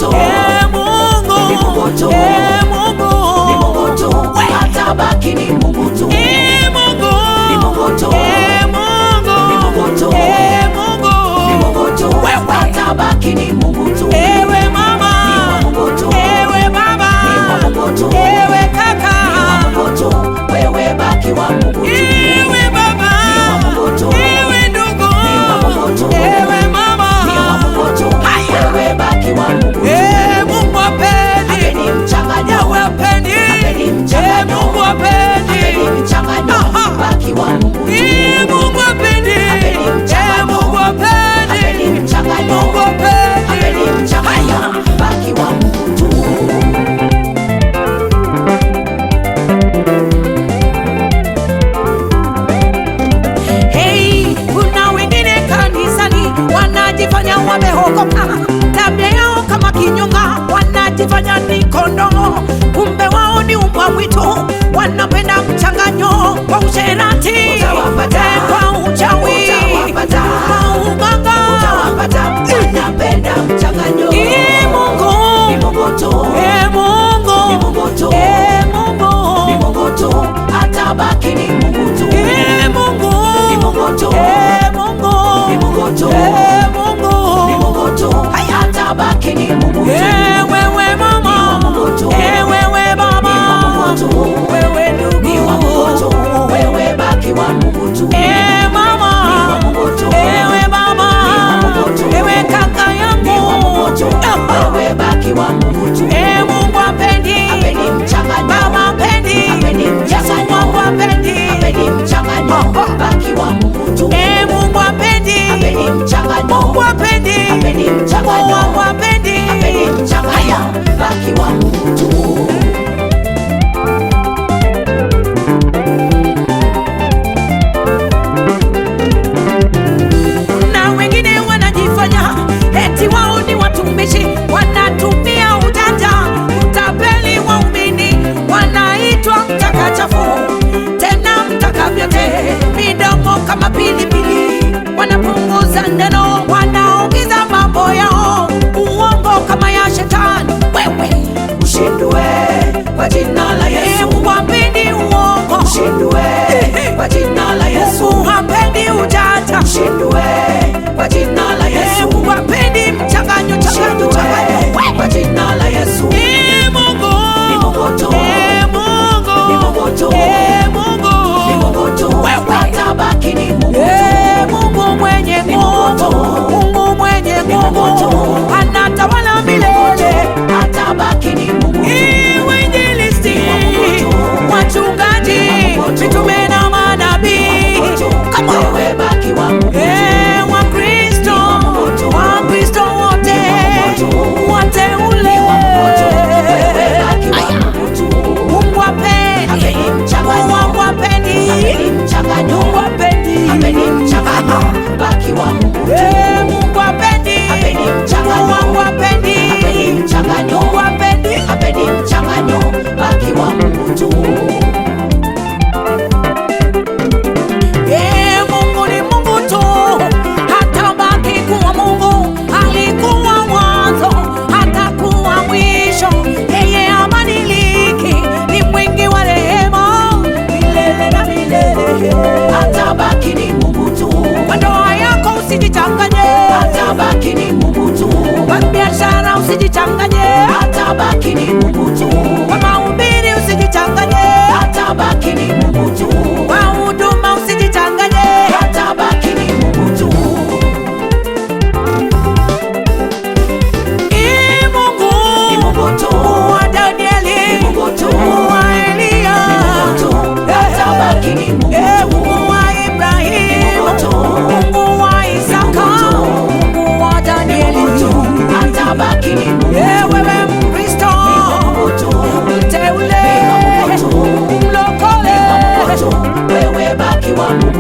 tu. Mungu. Ni Mungu tu. Mungu. Ni Mungu tu. Atabaki ni Mungu tu. Mungu. Ni Mungu tu. Mungu. Ni Mungu tu. Mungu. Ni Mungu tu. Atabaki ni Mungu tu. Ewe mama. Ni wa Mungu tu. Ewe baba. Ni wa Mungu tu. Ewe kaka. Ni wa Mungu tu. Wewe baki wa Mungu tu. Ewe baba. Ni wa Mungu tu. Ewe ndugu. Ni wa Mungu tu. Ewe mama. Ni wa Mungu tu. Wewe baki wa Mungu tu. Mungu hapendi. Hapendi mchanganyo. Yahweh hapendi. Hapendi mchanganyo. Mungu hapendi. Hapendi mchanganyo. Aha. Baki wa Mungu tu. Mungu hapendi. Hapendi mchanganyo. Mungu hapendi. Hapendi mchanganyo. Mungu hapendi. Hapendi mchanganyo. Baki wa Mungu tu. Hey, kuna wengine kanisani wanajifanya wameokoka, tabia yao kama kinyonga, wanajifanya ni kondoo, kumbe wao ni umbwa mwitu, wanapenda mchanganyo kwa usherati, Utawapata. kwa uchawi, Utawapata. kwa uganga. Utawapata. Wanapenda mchanganyo. Mungu. Ni Mungu tu. Mungu. Ni Mungu tu. Mungu. Ni Mungu tu. Atabaki ni Mungu tu. Mungu. Ni Mungu tu. Mungu. Ni Mungu tu. Mungu. Ni Mungu tu. Atabaki ni Mungu tu. Wewe mama. Ni wa Mungu tu. Wewe baba. Ni wa Mungu tu. Wewe ndugu. Ni wa Mungu tu. Wewe baki wa Mungu tu. Mama. Ni wa Mungu tu. Ewe baba. Ni wa Mungu tu. Ewe kaka yangu. Ni wa Mungu tu. Wewe baki wa Mungu tu. Mungu hapendi. Hapendi mchanganyo. Baba hapendi. Hapendi Yesu mchanganyo. wangu hapendi. Hapendi mchanganyo. Baki wa Mungu tu. Mungu hapendi. Hapendi mchanganyo. Mungu hapendi. Hapendi Mungu mchanganyo. wangu hapendi. Hapendi mchanganyo. Baki wa Mungu tu. Na wengine wanajifanya eti wao ni watumishi, wanatumia ujanja utapeli waumini, wanaitwa mtakachafu tena mtakavyote, midomo kama pilipili, wanapunguza neno, wanaongeza mambo yao, uongo kama ya shetani. Wewe Ushindwe kwa jina la Yesu. Mungu hapendi uongo, Ushindwe kwa jina la Yesu. Mungu hapendi ujanja, Ushindwe kwa jina la Yesu. Mungu hapendi mchanganyo, changanyo, Ushindwe changanyo. kwa jina la Yesu. Mungu. Ni Mungu tu. Mungu. Ni Mungu tu. Mungu. Ni Mungu tu. Atabaki ni Mungu tu. Mungu mwenye Ni Mungu tu. nguvu, Mungu mwenye Ni Mungu nguvu, tu. anatawala Ni Mungu tu. milele. Atabaki ni Mungu tu. Wainjilisti, Ni wa Mungu tu. wachungaji, Ni wa Mungu tu. mitume na manabii, Mungu tu. Come on. Wewe baki wa Mungu tu. Wakristo, Ni wa Mungu tu. Wakristo wote, Ni wa Mungu tu. wateule, Ni wa Mungu tu. Wewe baki wa Mungu tu. Mungu hapendi, Hapendi mchanganyo. Mungu hapendi, Hapendi mchanganyo. Mungu hapendi, Hapendi mchanganyo. Baki wa Mungu tu. Mungu hapendi, Hapendi mchanganyo. Mungu hapendi, Hapendi mchanganyo. Mungu hapendi. Hapendi mchanganyo. Baki wa Mungu tu. Mungu ni Mungu tu, hatabaki kuwa Mungu. Alikuwa mwanzo, hatakuwa mwisho. Yeye habadiliki, ni mwingi wa rehema milele na milele. Atabaki ni Mungu tu. Kwa ndoa yako usijichanganye, Atabaki ni Mungu tu. kwa biashara usijichanganye, Atabaki ni Mungu tu. kwa mahubiri usijichanganye, Atabaki ni Mungu tu. kwa huduma usijichanganye. Atabaki ni Mungu tu. Mungu, Ni Mungu tu. Mungu wa Danieli, Ni Mungu tu. Mungu wa Eliya, Ni Mungu tu. Atabaki ni Mungu tu. Mungu wa Ibrahimu, Mungu tu. Mungu wa Isaka, Mungu tu. Mungu wa Danieli. Mungu tu. Atabaki ni Mungu tu. Wewe Mkristo, Mungu tu. mteule, Ni Mungu tu. mlokole, Mungu tu. Wewe baki wa Mungu.